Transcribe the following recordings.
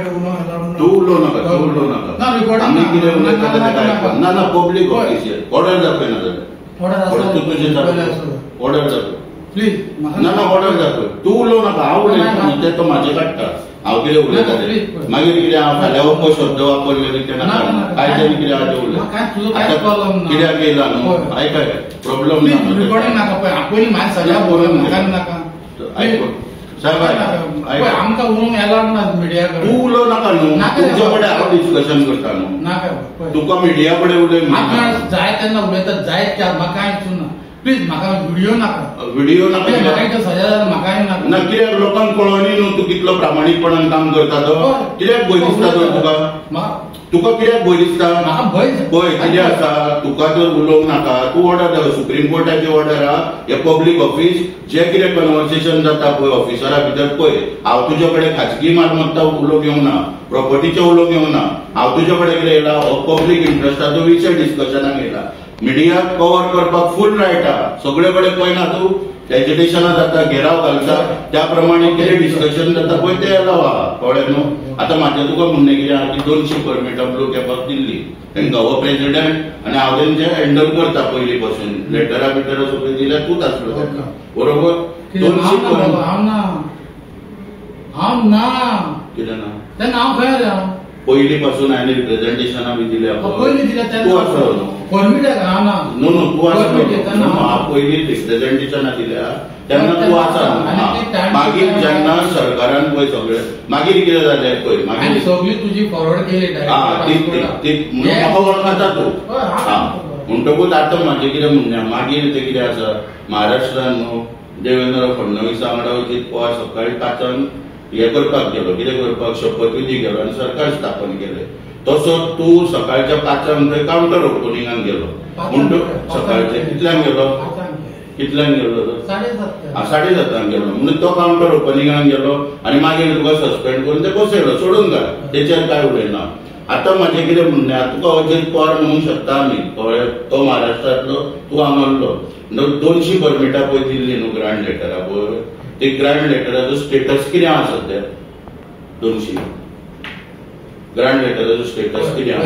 कडेन उलोवंक अलावड ना. तूं उलोवं नाका, तूं उलोवं नाका. ना रिकॉर्डिंग आमी कितें उलयता तें काय ना. ना पब्लीक ऑफिशियल ऑर्डर दाखय ना जाल्यार ऑर्डर तूं तुजें ऑर्डर दाखय प्लीज. ना ना ऑर्डर दाखय, तूं उलोवं नाका. हांव उलयता न्हू तें तो म्हाजें काडटा. हांव कितें उलयता तें मागीर कितें हांव फाल्यां अप शब्द वापरले ते नाका. काय तरी कितें आहा तें उलय. कित्याक येयला न्हू आयकाय प्रॉब्लम ना. रिकॉर्डिंग नाका पयलीं म्हाजें सगळ्या बोलून नाका. साहेब आमकां उलोवंक अलावड ना मिडिया कडेन. तूं उलोवं नाका न्हू, तुमचे कडेन हांव डिस्कशन करता न्हू. नाका तुका मिडिया कडेन उलय जाय तेन्ना उलयता जायत म्हाका कांय ना. प्लीज म्हाका व्हिडिओ नाका. व्हिडिओ नाका म्हाका सजा जाल्यार म्हाका नाका. ना कित्याक लोकांक कळोनी न्हू तूं कितलो प्रामाणीकपणान काम करता तो. कित्याक भंय दिसता तर तुका? तुका कित्याक भंय दिसता? म्हाका भंय पळय कितें आसा, तुका जर उलोवंक नाका तूं ऑर्डर दाखय. सुप्रीम कोर्टाची ऑर्डर आहा, हे पब्लीक ऑफिस जे कितें कन्वर्सेशन जाता पळय ऑफिसरा भितर पळय. हांव तुजे कडेन खाजगी मालमत्ता उलोवंक येवंक ना, प्रॉपर्टीचें उलोवंक येवंक ना. हांव तुजे कडेन कितें येयला, हो पब्लीक इंट्रस्टाचो विशय डिस्कशनाक येयला. मिडिया कवर करपाक फूल रायट आहा. सगळे कडेन पळयना तूं एजिटेशनां जाता, घेराव घालता, त्या प्रमाणे कितें डिस्कशन जाता पळय तें अलाव आहा. कळ्ळें न्हू? आतां म्हाजें तुका म्हणणें कितें आहा की 200 परमिटां ब्लू कॅबाक दिल्ली तांकां हो प्रेजिडेंट आनी हांव तेंचे हँडल करता पयलीं पासून. लेटरां बिटरां सगळीं दिल्यार तूंच आसलो तेन्ना, बरोबर? 200 हांव ना कितें ना तेन्ना हांव खंय रे? हांव पयलीं पासून हांवें रिप्रेझेंटेशनां बी दिल्या पयलीं दिल्या तूं आसलो न्हू. परमीट हांव ना. न्हू न्हू तूं आसलो न्हू. हांव पयलीं रिप्रेझेंटेशनां दिल्या तेन्ना तूं आसा न्हू. मागीर जेन्ना सरकारान पळय सगळें मागीर कितें जालें पळय मागीर सगळी तुजी फॉरवर्ड केली. हा ती ती म्हणून म्हाका वळखता तूं. हा म्हणटकूच आतां म्हाजें कितें म्हणणें मागीर तें कितें आसा, महाराष्ट्रान न्हू देवेंद्र फडणवीसा वांगडा अजीत पवार सकाळी 5 हें करपाक गेलो, कितें करपाक शपथविधी गेलो आनी सरकार स्थापन केलें. तसो तूं सकाळच्या 5 थंय कावंटर ओपनिंगाक गेलो. म्हणटकूच सकाळचे कितल्यांक गेलो? कितल्यांक गेलो? 7:30 गेलो. म्हणून तो कावंटर ओपनिंगाक गेलो आनी मागीर तुका सस्पेंड करून ते बसयलो, सोडून घाल, तेचेर काय उलयना. आतां म्हाजें कितें म्हणणें, तुका अजीत पवार म्हणूंक शकता आमी, कळ्ळें? तो महाराष्ट्रांतलो, तूं हांगासलो. 200 परमिटां पळय दिल्ली न्हू ग्रांट लेटरां पळय, ती ग्रांट लेटराचो स्टेटस कितें आहा सद्या? 200 ग्रांट लेटराचो स्टेटस कितें आहा?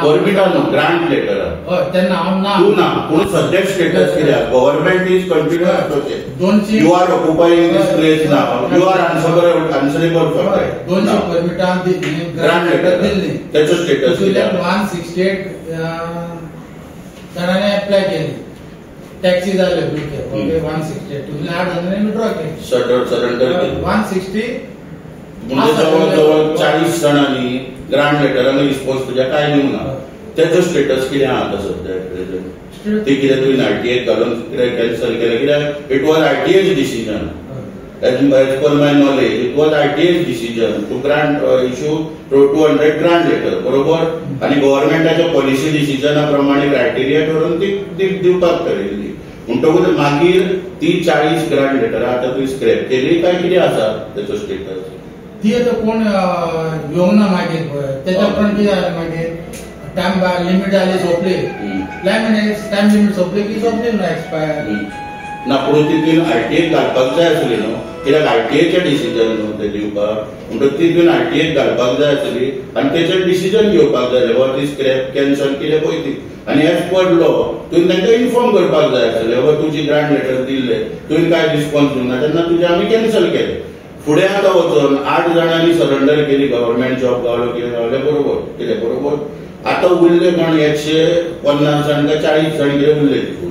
परमिटां न्हू, ग्रांट लेटरां. तूं ना, पूण सद्याक स्टेटस कितें आहा? Government is continuous process. You are occupying this place now, you are answerable for that. 200 परमिटां grant letter दिल्ली तेचो स्टेटस कितें आहा? 168 जाणांनी एप्लाय केली, टॅक्सी जाल्यो ब्लू कॅब 168, तुमचे 8 जाणांनी विड्रॉ केली, सरेंडर केली 160. म्हणजे जवळ जवळ 40 जाणांनी ग्रांट लेटरान रिस्पॉन्स तुज्या कांय दिवंक ना. तेचो स्टेटस कितें आहा आतां सद्या प्रेझेंट? ती कितें तुवें आरटीए घालून कितें कॅन्सल केलें? कित्याक it was RTA's decision, as per my knowledge it was RTA's decision to grant issue 200 grant letter, बरोबर? आनी गव्हर्मेंटाच्या पॉलिसी डिसिजना प्रमाणे क्रायटेरिया ठरोवन ती दिवपाक ठरयल्ली. म्हणटकूच मागीर ती 40 ग्रांट लेटरां आतां तुवें स्क्रॅप केली काय कितें आसा तेचो स्टेटस? ती आतां कोण येवंक ना मागीर पळय तेच्या उपरांत कितें जालें मागीर टायम लिमीट जाली सोंपली, टायम लिमीट सोंपली की सोंपली ना एक्सपायर ना. पूण ती तुवें आरटीए घालपाक जाय आसली न्हू, कित्याक आरटीएचें डिसिजन न्हू तें दिवपाक. म्हणटकच ती तुवें आरटीए घालपाक जाय आसली आनी तेचेर डिसिजन घेवपाक जाय आसलें, बाबा ती स्क्रॅप कॅन्सल कितें पळय ती. आनी एज पर लॉ तुवें तांकां इन्फॉर्म करपाक जाय आसलें, बाबा तुजी ग्रांट लेटर दिल्लें तुवें कांय रिस्पॉन्स दिवंक ना तेन्ना तुजें आमी कॅन्सल केलें. फुडें आतां वचून 8 जाणांनी सरेंडर केली, गव्हर्मेंट जॉब गावलो कितें गावलें, बरोबर कितें बरोबर. आतां उरले कोण 150 जाण काय 40 जाण कितें उरले तितून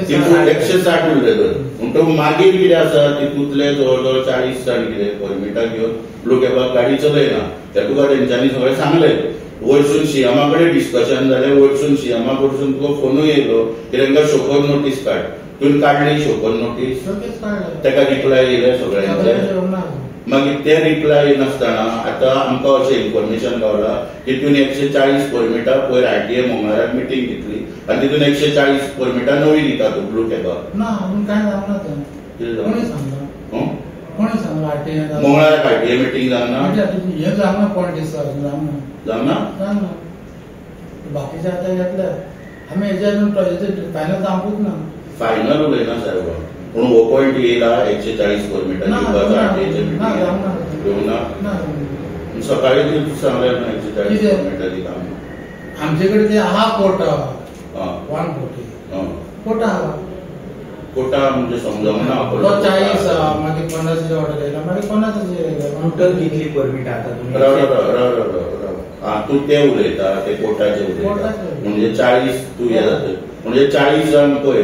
तितून 160 उरले तर. म्हणटकूच मागीर कितें आसा तितूंतले जवळ जवळ 40 जाण कितें परमिटां घेवन ब्लू कॅबाक गाडी चलयना तें तुका तेंच्यांनी सगळें सांगलें. वयरसून सीएमा कडेन डिस्कशन जालें, वयरसून सीएमा कडसून तुका फोनूय येयलो की तांकां शोकॉज नोटीस काड. तुवें काडली शोकॉज नोटीस, ताका रिप्लाय येयले सगळ्यांचे. मागीर ते रिप्लाय येनासतना आतां आमकां अशें इन्फॉर्मेशन गावलां की तुवें 140 परमिटां पयर आरटीए मंगळाराक मिटींग घेतली आनी तितून 140 परमिटां नवी दिता तूं ब्लू कॅबाक. ना अजून कांय जावंक ना तें. कोणी सांगलां? कोणी सांगलां आरटीए? मंगळाराक आरटीए मिटींग जावंक ना? हें जावंक ना, कोण दिसता अजून जावंक ना. जावंक ना? जावंक ना. बाकीचे आतां घेतले आमी हेजे अजून फायनल जावंकूच ना. फायनल उलयना साहेब, पूण हो पॉयंट येयला 140 परमिटां दिवपाचो आरटीएच्या मिटिंगेक येवंक ना. सकाळी सांगलें ना 140 परमिटां दिता आमचे कडेन ते आहा कोटा 140 कोटा आहा. कोटा म्हणजे समजूंक ना 40 मागीर 50 ऑर्डर येयला मागीर 50 येयला टोटल कितली परमिट आता तुम्ही? राव राव राव राव हा तूं ते उलयता ते कोटाचे उलयता म्हणजे 40 तूं हे जाता म्हणजे 40 जाण पळय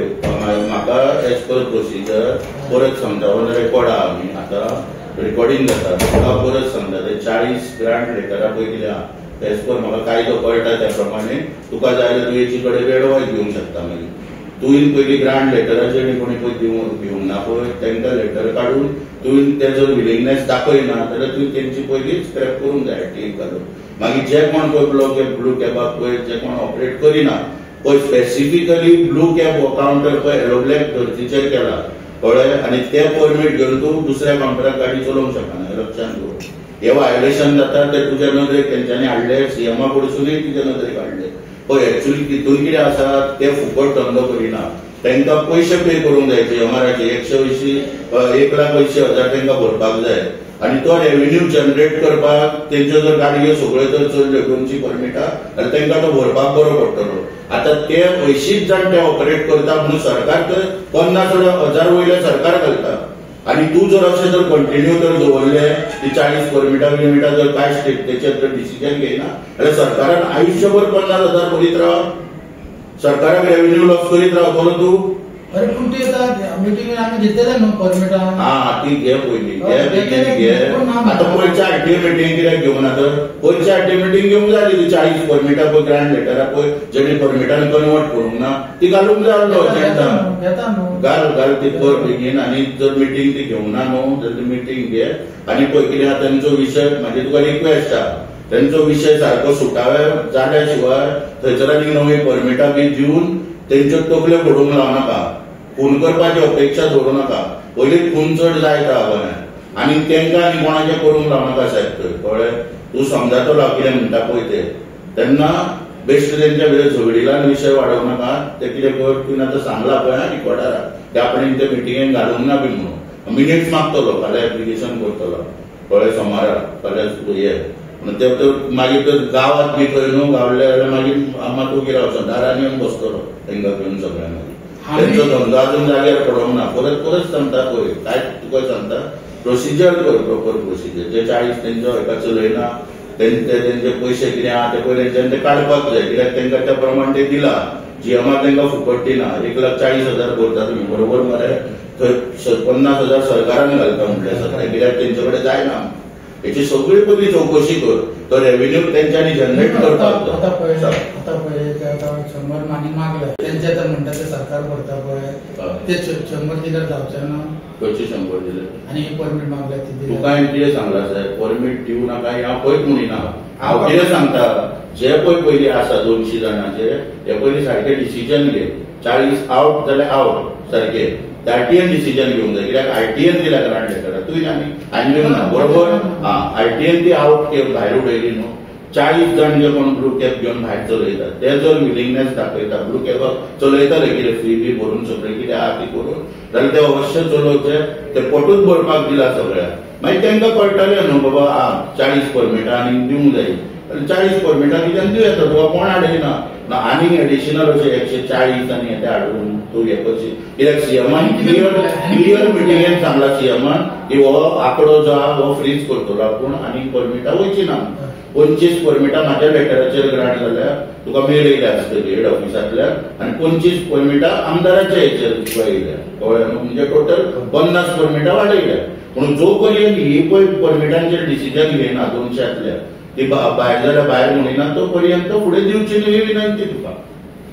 म्हाका एज पर प्रोसिजर परत सांगता रेकॉर्ड आहा आमी आतां रेकॉर्डिंग जाता तुका परत सांगता ते 40 ग्रांट लेटरां पळय कितें आहा एज पर म्हाका कायदो कळटा त्या प्रमाणे तुका जाय जाल्यार तूं हेची कडेन एडवायस घेवंक शकता. मागीर तुवें पयलीं ग्रांट लेटराचेर कोणी पळय घेवंक ना पळय तांकां लेटर काडून तुवें ते जर विलिंगनेस दाखयना जाल्यार तुवें तेंची पयलीं स्क्रॅप करूंक जाय आरटीए घालून. मागीर जे कोण पळय ब्लू कॅबाक पळय जे कोण ऑपरेट करिना पळय स्पेसिफिकली ब्लू कॅब हो कावंटर पळय एरोब्लॅक धर्तीचेर केला कळ्ळें आनी ते परमीट घेवन तूं दुसऱ्या कावंटराक गाडी चलोवंक शकना हें लक्षांत दवर. हे व्हायोलेशन जाता ते तुज्या नदरेक तेंच्यांनी हाडले सीएमा कडसुनूय तुज्या नदरेक हाडले. पळय एक्चुअली तितून कितें आसा ते फुकट धंदो करिना तांकां पयशे पे करूंक जाय जीएमआराचे 1,80,000 तांकां भरपाक जाय आनी तो रेव्हेन्यू जनरेट करपाक तेंच्यो जर गाडयो सगळ्यो जर चल्ल्यो 200 परमिटां जाल्यार तांकां तो भरपाक बरो पडटलो. आतां ते 80 जाण ते ऑपरेट करता म्हणून सरकार तर 50,000 वयले सरकार घालता आनी तूं जर अशें जर कंटिन्यू जर दवरले ती 40 परमिटां बिमिटां जर काय स्टेट तेचेर जर डिसिजन घेयना जाल्यार सरकारान आयुश्यभर 50,000 भरीत राव सरकाराक रेव्हेन्यू लॉस करीत रावतलो तूं. अरे पूण ती आतां मिटिंगेन आमी घेतले न्हू परमिटां. हा ती घे पयलीं घे बेगीन घे. आतां पयच्या आरटीए मिटींग कित्याक घेवंक ना तर पयच्या आरटीए मिटींग घेवंक जाय ती 40 परमिटां पळय ग्रांट लेटरां पळय जेणी परमिटान कन्वर्ट करूंक ना ती घालूंक जाय आसलो एजंटा. घाल घाल ती कर बेगीन आनी जर मिटींग ती घेवंक ना न्हू जाल्यार ती मिटींग घे आनी पळय कितें आहा तेंचो विशय म्हाजी तुका रिक्वेस्ट आहा तेंचो विशय सारको सुटावे जाल्या शिवाय थंयसर आनी नवी परमिटां बी दिवन तेंच्यो तकल्यो फोडूंक लावनाका. खून करपाची अपेक्षा दवरूं नाका पयलीं खून चड जायत आहा गोंयांत आनी तांकां आनी कोणाचें करूंक लावनाका सायब थंय कळ्ळें. तूं समजातलो हांव कितें म्हणटा पळय तें तेन्ना बेश्ट तेंच्या भितर झगडिलान विशय वाडोवं नाका. ते कितें कर तुवें आतां सांगलां पळय आं रिकॉर्डार ते आपणें ते मिटिंगेक घालूंक ना बी म्हणून मिनिट्स मागतलो फाल्यां एप्लिकेशन करतलो कळ्ळें सोमारा फाल्यां हे म्हणून ते मागीर तर गांवांत बी थंय न्हू गावले जाल्यार मागीर मात वगीर रावचो दारान येवन बसतलो तांकां घेवन सगळ्यांक. मागीर तेंचो धंदो अजून जाग्यार पडोवंक ना. परत परत सांगता पळय काय तुका सांगता प्रोसिजर कर प्रॉपर प्रोसिजर जे 40 तेंचो हेका चलयना तेंचे तेंचे पयशे कितें आहा ते पळय तेंच्यान ते काडपाक जाय कित्याक तेंकां त्या प्रमाण ते दिला जीएमआर तेंकां फुकट दिना 1,40,000 भरता तुमी बरोबर मरे थंय 50,000 सरकारान घालता म्हटलें सगळें कित्याक तेंचे कडेन जायना. हेची सगळी पयली चवकशी कर तो रेव्हेन्यू तेंच्यांनी जनरेट करपाक जाय. आतां पळय आतां 100 मानी मागले तेंचे आतां म्हणटा ते सरकार भरता पळय ते 100 दिल्यार जावचें ना. खंयचे 100 दिले आनी परमीट मागल्या ती तुका हांवें कितें सांगलां सायब परमीट दिवं नाका हें हांव खंयच म्हणिना. हांव कितें सांगता जे पळय पयलीं आसा 200 जाणांचे हे पयलीं सारकें डिसिजन घे 40 आवट जाल्यार आवट सारकें आरटीएन डिसिजन घेवंक जाय कित्याक आरटीएन दिला ग्रांट लेटरां तुवें आनी आनी दिवंक ना बरोबर. आं आरटीएन ती आवट कॅब भायर उडयली न्हू 40 जाण जे कोण ब्लू कॅब घेवन भायर चलयतात ते जर विलिंगनेस दाखयता ब्लू कॅबाक चलयताले कितें फी बी भरून सगळें कितें आहा ती करून जाल्यार ते अवश्य चलोवचे ते पटूच भरपाक दिला सगळ्यांक. मागीर तांकां कळटलें न्हू बाबा आं 40 परमिटां आनी दिवंक जाय 40 परमिटां कित्याक दिवं येता तुका कोण हाडयना ना आनीक एडिशनल अशें 140 आनी हे ते हाडून तूं हे करशी कित्याक सीएमान क्लियर क्लियर मिटिंगेन सांगला सीएमान की हो आंकडो जो आहा हो फ्रीज करतलो आपूण आनी परमिटां वयची ना. 25 परमिटां म्हाज्या लेटराचेर ग्रांट जाल्या तुका मेल येयल्या आसतली हेड ऑफिसांतल्यान आनी 25 परमिटां आमदाराच्या हेचेर तुका येयल्या कळ्ळें न्हू म्हणजे टोटल 50 परमिटां वाडयल्या. पूण जो पर्यंत ही पळय परमिटांचेर डिसिजन घेयना 200 ती भायर जाल्यार भायर म्हणिना तो पर्यंत फुडें दिवची न्हू ही विनंती तुका.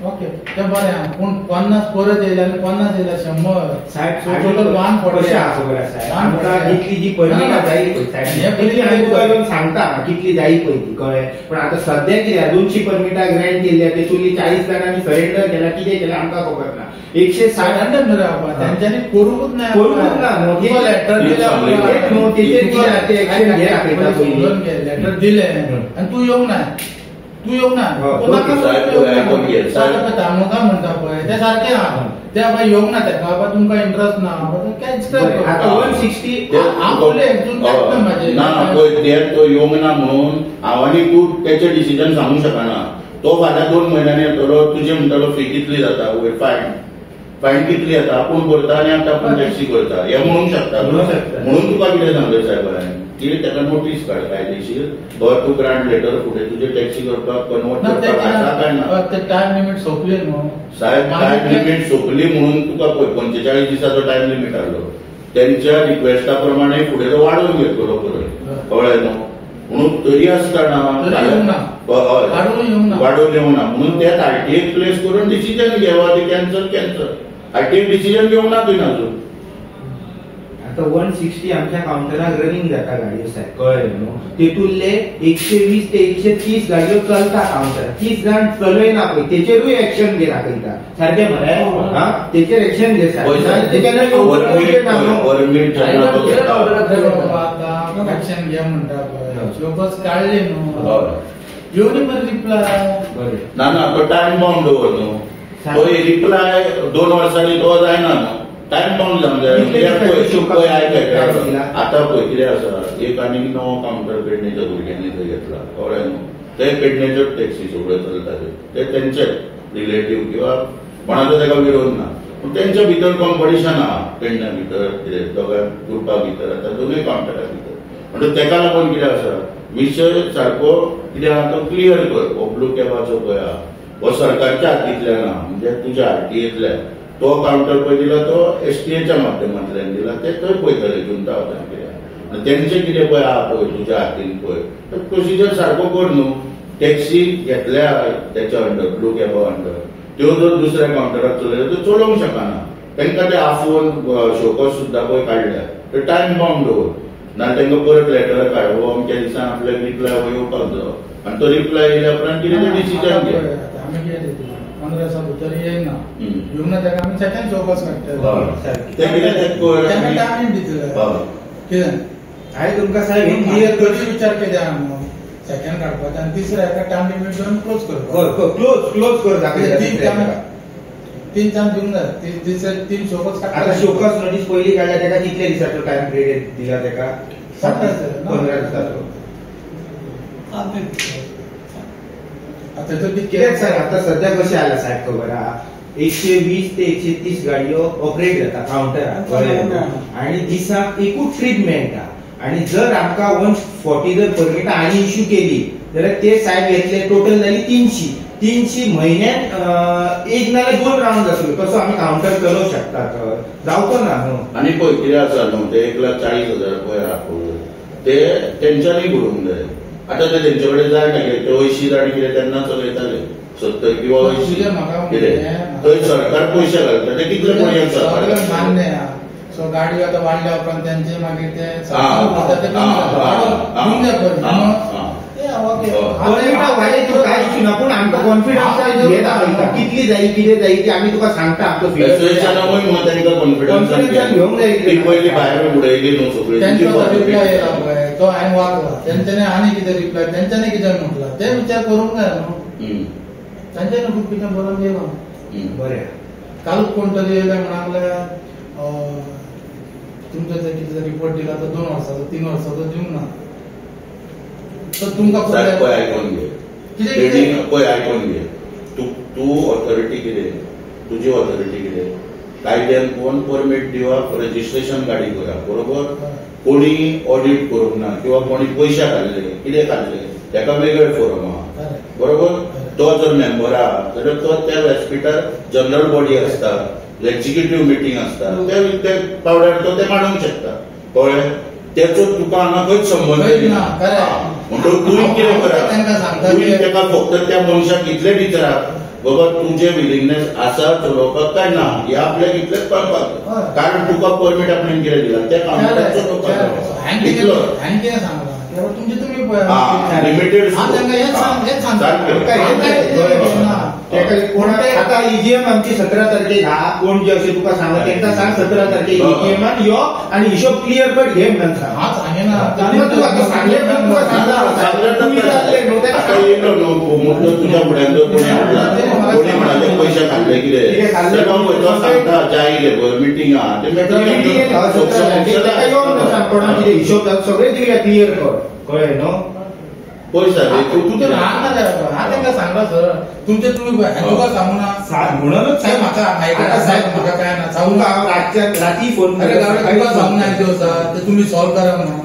ओके तें बरें आहा पूण 50 परत येयले आनी 50 येयले 100 सायब टोटल 140 आसा बरें सायब आमकां इतली जी परमिटां जाय पळय सायब तितली हांवें तुका येवन सांगता कितली जाय पळय ती कळ्ळें. पूण आतां सद्या कितें 200 परमिटां ग्रँट केल्ली तेतूंतली 40 जाणांनी सरेंडर केल्या कितें केलें आमकां खबर ना. 160 मरे बाबा तेंच्यांनी करूंकूच ना करूंकूच ना लेटर दिलें लेटर दिलें आनी तूं येवंक ना तूं येवंक ना तामोकार म्हणटा पळय ते सारकें आहा ते बाबा येवंक ना तेका बाबा तुमकां इंट्रस्ट ना ना पळय ते तो येवंक ना म्हणून हांव आनी तूं तेचें डिसिजन सांगूंक शकना. तो फाल्यां 2 म्हयन्यांनी येतलो तुजें म्हणटलो फी कितली जाता वयर फायन फायन कितली येता आपूण करता आनी आतां आपूण टॅक्सी करता हें म्हणूंक शकता. म्हणून तुका कितें सांगलें साहेबान की ताका नोटीस काड कायदेशीर बाबा तूं ग्रांट लेटर फुडें तुजें टॅक्सी करपाक कन्वर्ट करपाक आसा काय ना. टायम लिमीट सोंपली न्हू साहेब. टायम लिमीट सोंपली म्हणून तुका पळय 45 दिसाचो टायम लिमीट आसलो तेंच्या रिक्वेस्टा प्रमाणे फुडें तो वाडोवन घेतलो परत कळ्ळें न्हू. म्हणून तरी आसतना वाडोवन येवंक ना म्हणून त्यात आरटीए प्लेस करून डिसिजन घेवा ते कॅन्सल कॅन्सल आरटीए डिसिजन घेवंक ना तुवें अजून. आता 160 आमच्या कावंटराक रनिंग जाता गाडयो साहेब कळ्ळें न्हू. तेतूंतले 120 ते 130 गाडयो चलता कावंटर 30 जाण चलयना पळय तेचेरूय एक्शन घे दाखयता सारकें मरे हा तेचेर एक्शन घे साहेब. एक्शन घे म्हणटा पळय शोकॉज काडली न्हू येवनी बरें रिप्लाय ना ना तो टायम बाउंड दवर न्हू तो रिप्लाय 2 वर्सांनी तो जायना न्हू टायम बाउंड जावंक जाय. पळय आयक आतां पळय कितें आसा एक आनी नवो कावंटर पेडणेच्या भुरग्यांनी थंय घेतला कळ्ळें न्हू. ते पेडणेच्योच टॅक्सी सगळ्यो चलता ते तेंचे रिलेटीव किंवा कोणाचो ताका विरोध ना पूण तेंच्या भितर कॉम्पिटिशन आहा पेडण्या भितर कितें दोगां ग्रुपा भितर आतां दोनूय कावंटरा भितर. म्हणटकीर तेका लागून कितें आसा विशय सारको कितें आहा तो क्लियर कर. हो ब्लू कॅबाचो पळय आहा हो सरकारच्या हातींतल्यान आहा म्हणजे तुज्या आरटीएंतल्यान तो कावंटर पळय दिला तो एसटीएच्या माध्यमांतल्यान दिला ते थंय पळयतले जुंता वतान कितें आनी तेंचें कितें पळय आहा पळय तुज्या हातीन पळय तर प्रोसिजर सारको कर न्हू. टॅक्सी घेतल्या तेच्या अंडर ब्लू कॅबा अंडर त्यो जर दुसऱ्या कावंटराक चलयल्यो त्यो चलोवंक शकना तांकां ते आफोवन शोकॉज सुद्दां पळय काडल्या तर टायम बाउंड दवर ना तांकां परत लेटर काड हो अमक्या दिसान आपल्याक रिप्लाय हो येवपाक जायो आनी तो रिप्लाय येयल्या उपरांत कितें तें डिसिजन घे. 15 दिसां भितर येयना येवंक ना ताका आमी second show cause काडटले तें कितें तेंकां टायम दितले कितें हांवें तुमकां साहेब क्लियर करचे विचार केले आहा सेकंड काडपाचें आनी तिसऱ्या एका टायम लिमीट घेवन क्लोज करपाक क्लोज क्लोज कर दाखयता 3 चान्स दिवंक जाय तिसरे 3 शोकॉज काडटा. आतां शोकॉज नोटीस पयलीं काडल्या ताका कितले दिसाचो टायम पिरियड दिला ताका 15 दिसाचो. कित्याक सर आतां सद्या कशें आला साहेब खबर आहा 120 ते 130 गाडयो ऑपरेट जाता कावंटराक आनी दिसाक एकूच ट्रीप मेळटा आनी जर आमकां 140 जर परमिटां आनी इश्यू केली जाल्यार ते साहेब येतले टोटल जाली 300 300 म्हयन्यान एक नाल्यार 2 रावंड जातलो तसो आमी कावंटर चलोवंक शकता जावचो ना न्हू. आनी पळय कितें आसा न्हू ते 1,40,000 पळय आहा पळय ते तेंच्यांनी भरूंक जाय. आतां ते तेंचे कडेन जाय ना कितें ते 80 जाण कितें तेन्ना चलयताले 70 किंवा 80 कितें थंय सरकार पयशे घालता ते कितले पयशे सरकार मान्य आहा. सो गाडी आतां वाडल्या उपरांत तेंचे मागीर ते कांय इश्यू ना पूण आमकां कॉन्फिडन्स कितली जाय कितें जाय ती आमी तुका सांगता. एसोसिएशनाकूय तांकां कॉन्फिडन्सान घेवंक जाय ती पयलीं भायर उडयली न्हू सगळी तेंचो रिप्लाय येयला पळय तो हांवें वाचला तेंच्यांनी आनी कितें रिप्लाय तेंच्यांनी कितें म्हटलां ते विचार करूंक जाय न्हू तेंच्यांनी खूब कितें बरोवन येयला. बरें कालूच कोण तरी येयले म्हणूंक तुमचो ते कितें रिपोर्ट दिला तो 2 वर्साचो 3 वर्साचो दिवंक ना तर तुमकां पळय आयकोन घे पळय आयकोन घे तूं तूं ऑथॉरिटी कितें तुजी ऑथॉरिटी कितें कायद्यान कोण परमीट दिवप रजिस्ट्रेशन गाडी करा बरोबर कोणी ऑडिट करूंक ना किंवा कोणी पयशे काडले कितें काडले ताका वेगळे फोरम आहा बरोबर. तो जर मेंबर आहा जाल्यार तो त्या व्यासपिठार जनरल बॉडी आसता एक्झिक्युटीव मिटींग आसता त्या पावड्यार तो ते मांडूंक शकता कळ्ळें. तेचो तुका हांगा खंयच संबंद ना म्हणटकीर तूं कितें करा तुवें ताका फक्त त्या मनशाक इतलें विचारा बाबा तुजें विलिंगनेस आसा चलोवपाक काय ना हें आपल्याक इतलेंच कळपाक जाय कारण तुका परमीट आपणें कितें दिलां तें कावंटरार चलोवपाक जाय इतलो. हांवें कितें सांगलां तुमचें तुमी लिमिटेड. आता ईजीएम आमची 17 तारखेक हा कोण जे अशें तुका सांगला तेंका सांग 17 तारखेक ईजीएमान यो आनी हिशोब क्लियर कट घे म्हणून सांग. हांव सांगेना तूं आतां सांगलें तुका सांगला येयलो न्हू मुद्दो तुज्या फुड्यान जर कोणी हाडला कोणी म्हणाले पयशे खाल्ले कितें तो सांगता जाय पळय मिटींग आहा ते मिटींग कोणा कितें हिशोब सगळें दिवया क्लियर कर कळ्ळें न्हू. पळय साहेब तूं तर ल्हान जाल्यार हांव तांकां सांगला सर तुमचे तुमी तुका सांगू ना म्हणूनच साहेब म्हाका आयकता साहेब म्हाका काय ना सांगू रातच्या राती फोन तुका सांगू ना एक दिवस ते तुमी सॉल्व करा म्हणून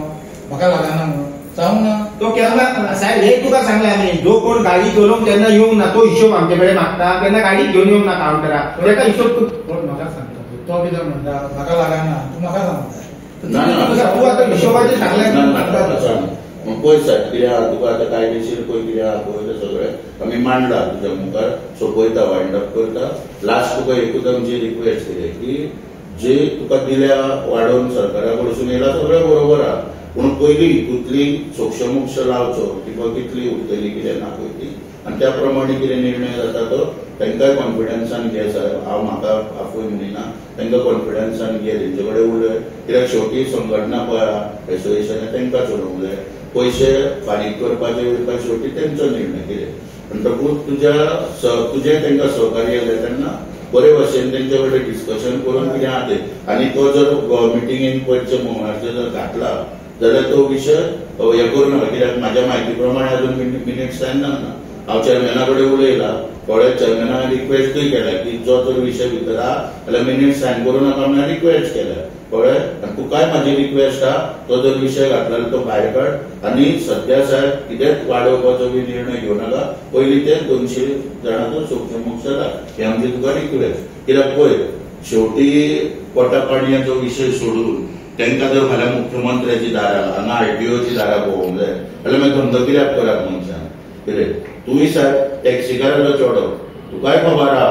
म्हाका लागना म्हणून सांगू ना तो केन्ना साहेब हे तुका सांगला आमी जो कोण गाडी चलोवंक तेन्ना येवंक ना तो हिशोब आमचे कडेन मागता तेन्ना गाडी घेवन येवंक ना कावंटराक तेका हिशोब कोण म्हाका सांगता तो कितें म्हणटा म्हाका लागना तूं म्हाका सांगता तूं आतां हिशोबाचेर सांगलें. पळय साहेब कितें आहा तुका आतां कायदेशीर पळय कितें आहा पळय तें सगळें आमी मांडला तुज्या मुखार सोंपयता वायंड अप करता. लास्ट तुका एकूच आमची रिक्वेस्ट कितें की जे तुका दिल्या वाडोवन सरकारा कडसून येयला सगळें बरोबर आहा पूण पयलीं हितूंतली सोक्षमोक्ष लावचो किंवा कितली उरतली कितें ना पळय ती आनी त्या प्रमाणे कितें निर्णय जाता तो तांकांय कॉन्फिडन्सान घे साहेब. हांव म्हाका आफोय म्हणिना तांकां कॉन्फिडन्सान घे तेंचे कडेन उलय कित्याक शेवटी संघटना पळय आहा एसोसिएशन तांकां चलोवंक जाय पयशे फारीक करपाचे बिरपाचे शेवटी तेंचो निर्णय कितें म्हणटकूच तुजें तांकां सहकार्य जाय तेन्ना बरे भशेन तेंचे कडेन डिस्कशन करून कितें आहा तें आनी तो जर मिटिंगेन पयरचे मंगळारचे जर घातला जाल्यार तो विशय हे करूं नाका कित्याक म्हाज्या म्हायती प्रमाणे अजून मिनिट्स सायन जावना. हांव चेअरमॅना कडेन उलयला कळ्ळें चेअरमॅनान रिक्वेस्टूय केल्या की जो तर विशय भितर आहा जाल्यार मिनिट्स सायन करूं नाका म्हणून रिक्वेस्ट केल्या कळ्ळें. आनी तुकाय म्हाजी रिक्वेस्ट आहा तो जर विशय घातला जाल्यार तो भायर काड आनी सद्या साहेब कितेंच वाडोवपाचो बी निर्णय घेवं नाका पयलीं ते 200 जाणांचो सोक्षमोक्ष लाय ही आमची तुका रिक्वेस्ट. कित्याक पळय शेवटी पोटा पाणयाचो विशय सोडून तांकां जर फाल्यां मुख्यमंत्र्याची दारां हांगा आरटीओची दारां पळोवंक जाय जाल्यार मागीर धंदो कित्याक करात मनशान कितें. तुवें साहेब टॅक्सीकाराचो चेडो तुकाय खबर आहा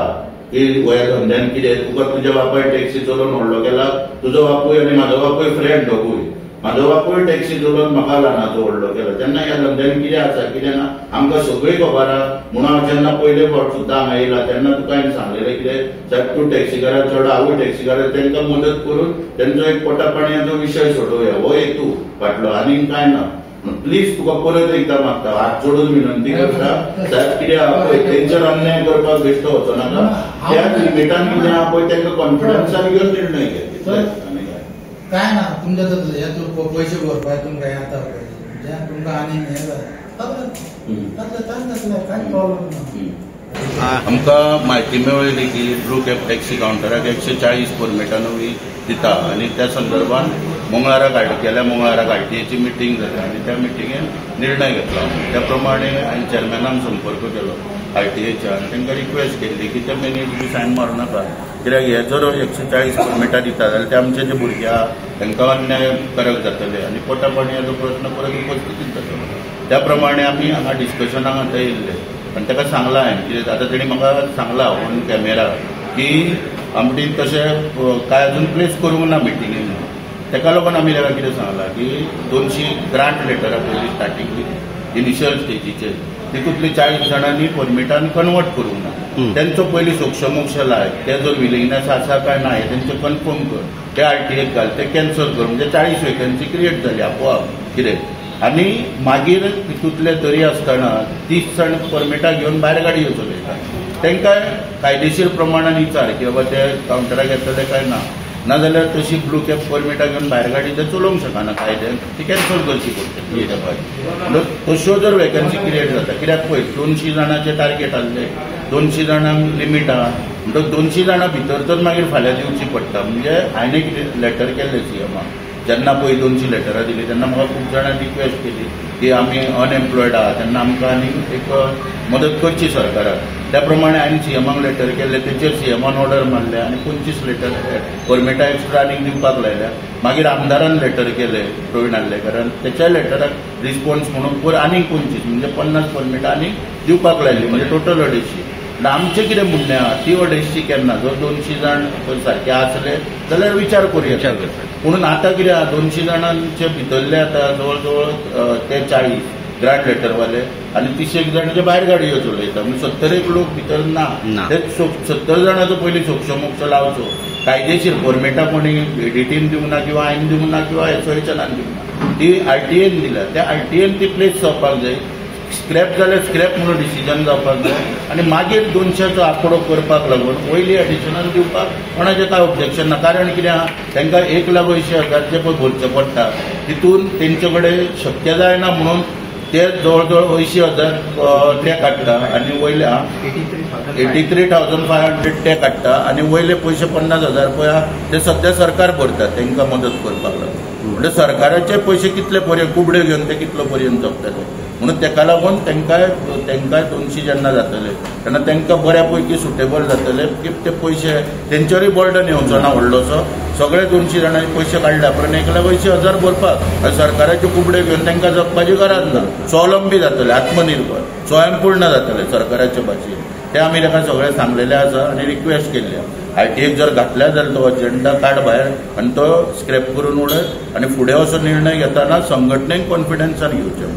की ह्या धंद्यान कितें तुका तुज्या बापाय टॅक्सी चलोवन व्हडलो केला तुजो बापूय आनी म्हाजो बापूय फ्रेंड दोगूय म्हाजो बापूय टॅक्सी चलोवन म्हाका ल्हानाचो व्हडलो केला तेन्ना ह्या धंद्यान कितें आसा कितें ना आमकां सगळी खबर आहा. म्हणून हांव जेन्ना पयले फावट सुद्दां हांगा येयला तेन्ना तुका हांवें सांगलेलें कितें साहेब तूं टॅक्सीकाराक चेडो हांवूय टॅक्सीकाराक तांकां मदत करून तेंचो एक पोटा पाणयाचो विशय सोडोवया हो हेतू फाटलो आनीक कांय ना. प्लीज तुका परत एकदां मागता हात जोडून विनंती करता साहेब कितें आहा पळय तेंचेर अन्याय करपाक बेश्टो वचो नाका त्या लिमिटान कितें आहा पळय तांकां कॉन्फिडन्सान घेवन निर्णय घे. काय ना तुमच्या पयशे भरपाय तुमकां हें जाता पळय तुमकां आनी हें जाता कांय प्रॉब्लम ना. आमकां म्हायती मेळ्ळी की ब्लू कॅब टॅक्सी कावंटराक 140 परमिटां नवी दिता आनी त्या संदर्भात मंगळाराक गेल्या मंगळाराक आरटीएची मिटींग जाली आनी त्या मिटिंगेन निर्णय घेतला. त्या प्रमाणे हांवें चेअरमॅनान संपर्क केलो आरटीएच्या आनी तांकां रिक्वेस्ट केल्ली की ते मिनीट बी सायन मारूं नाका कित्याक हे जर 140 परमिटां दिता जाल्यार ते आमचे जे भुरगे आहा तांकां अन्यायकारक जातले आनी पोटा पाणयाचो प्रस्न परत उपस्थितीत जातलो. त्या प्रमाणे आमी हांगा डिस्कशनाक आतां येयल्ले आनी ताका सांगलां हांवें कित्याक आतां तेणी म्हाका सांगलां ऑन कॅमेरा की आमटी तशें कांय अजून प्लेस करूंक ना मिटिंगेन. ताका लागून आमी ताका कितें सांगलां की 200 ग्रांट लेटरां पयलीं स्टार्टींग इनिशियल स्टेजीचेर तितूंतली 40 जाणांनी परमिटान कन्वर्ट करूंक ना तेंचो पयलीं सोक्षमोक्ष लाय ते जर विलिंगनेस आसा काय ना हें तेंचें कन्फर्म कर ते आरटीएक घाल ते कॅन्सल कर म्हणजे 40 वेकन्सी क्रिएट जाली आपोआप कितें. आनी मागीर तितूंतले तरी आसतना 30 जाण परमिटां घेवन भायर गाडयो चलयता तांकां कायदेशीर प्रमाणान विचार की बाबा ते कावंटराक येतले काय ना नाजाल्यार तशी ब्लू कॅब परमिटां घेवन भायर गाडी ते चलोवंक शकना कायद्यान ती कॅन्सल करची पडटली. तश्यो जर वेकन्सी क्रिएट जाता कित्याक पळय 200 जाणांचें टार्गेट आसलें 200 जाणांक लिमीट आहा म्हणटकच 200 जाणां भितर तर मागीर फाल्यां दिवची पडटा. म्हणजे हांवें कितें लेटर केल्लें सीएमाक जेन्ना पळय 200 लेटरां दिली तेन्ना म्हाका खूब जाणांनी रिक्वेस्ट केली की आमी अनएम्प्लॉयड आहा तेन्ना आमकां आनी एक मदत करची सरकारान. त्या प्रमाणे हांवें सीएमाक लेटर केल्लें तेचेर सीएमान ऑर्डर मारले आनी 25 लेटर परमिटां एक्स्ट्रा आनीक दिवपाक लायल्या. मागीर आमदारान लेटर केलें प्रवीण आर्लेकारान तेच्या लेटराक रिस्पॉन्स म्हणून पयर आनीक 25 म्हणजे 50 परमिटां आनीक दिवपाक लायली म्हणजे टोटल 250. आमचें कितें म्हणणें आहा ती 250 केन्ना जर 200 जाण सारके आसले जाल्यार विचार करुया. म्हणून आतां कितें आहा 200 जाणांचे भितरले आतां जवळ जवळ ते 40 ग्रांट लेटरवाले आनी 30 जाण जे भायर गाडयो चलयता. म्हणजे 70 लोक भितर ना. ते 70 जाणांचो पयलीं सोक्षमोक्ष लावचो कायदेशीर. परमिटां कोणी एडीटीन दिवंक ना किंवा आयन दिवंक ना किंवा एसोसिएशनान दिवंक ना, ती आरटीएन दिल्या. त्या आरटीएन ती प्लेस जावपाक जाय. स्क्रॅप जाल्यार स्क्रॅप म्हणून डिसिजन जावपाक जाय आनी मागीर 200चो आंकडो करपाक लागून वयली एडिशनल दिवपाक कोणाचें कांय ऑब्जेक्शन ना. कारण कितें आहा, तांकां 1,80,000 जे पळय भरचे पडटा तितून तेंचे कडेन शक्य जायना म्हणून ते जवळ जवळ 80,000 ते काडटा आनी वयले 83,500 ते काडटा आनी वयले पयशे 50,000 पळय आहा ते सद्या सरकार भरता तांकां मदत करपाक लागून. म्हणजे सरकाराचे पयशे कितले पर्यंत कुबड्यो घेवन ते कितलो पर्यंत जगतले. म्हणून तेका लागून तांकांय 200 जेन्ना जातले तेन्ना तांकां बऱ्या पैकी सुटेबल जातले की ते पयशे तेंचेरूय बर्डन येवचो ना व्हडलोसो. सगळे 200 जाणांनी पयशे काडल्या उपरांत 1,80,000 भरपाक आनी सरकाराच्यो कुबड्यो घेवन तांकां जगपाची गरज ना. स्वावलंबी जातले, आत्मनिर्भर, स्वयंपूर्ण जातले सरकाराचे भाशेन. ते आमी ताका सगळें सांगलेलें आसा आनी रिक्वेस्ट केल्ली आसा. आरटीएक जर घातल्या जाल्यार तो अजेंडा काड भायर आनी तो स्क्रॅप करून उडय आनी फुडें असो निर्णय घेतना संघटनेक कॉन्फिडन्सान घेवचें.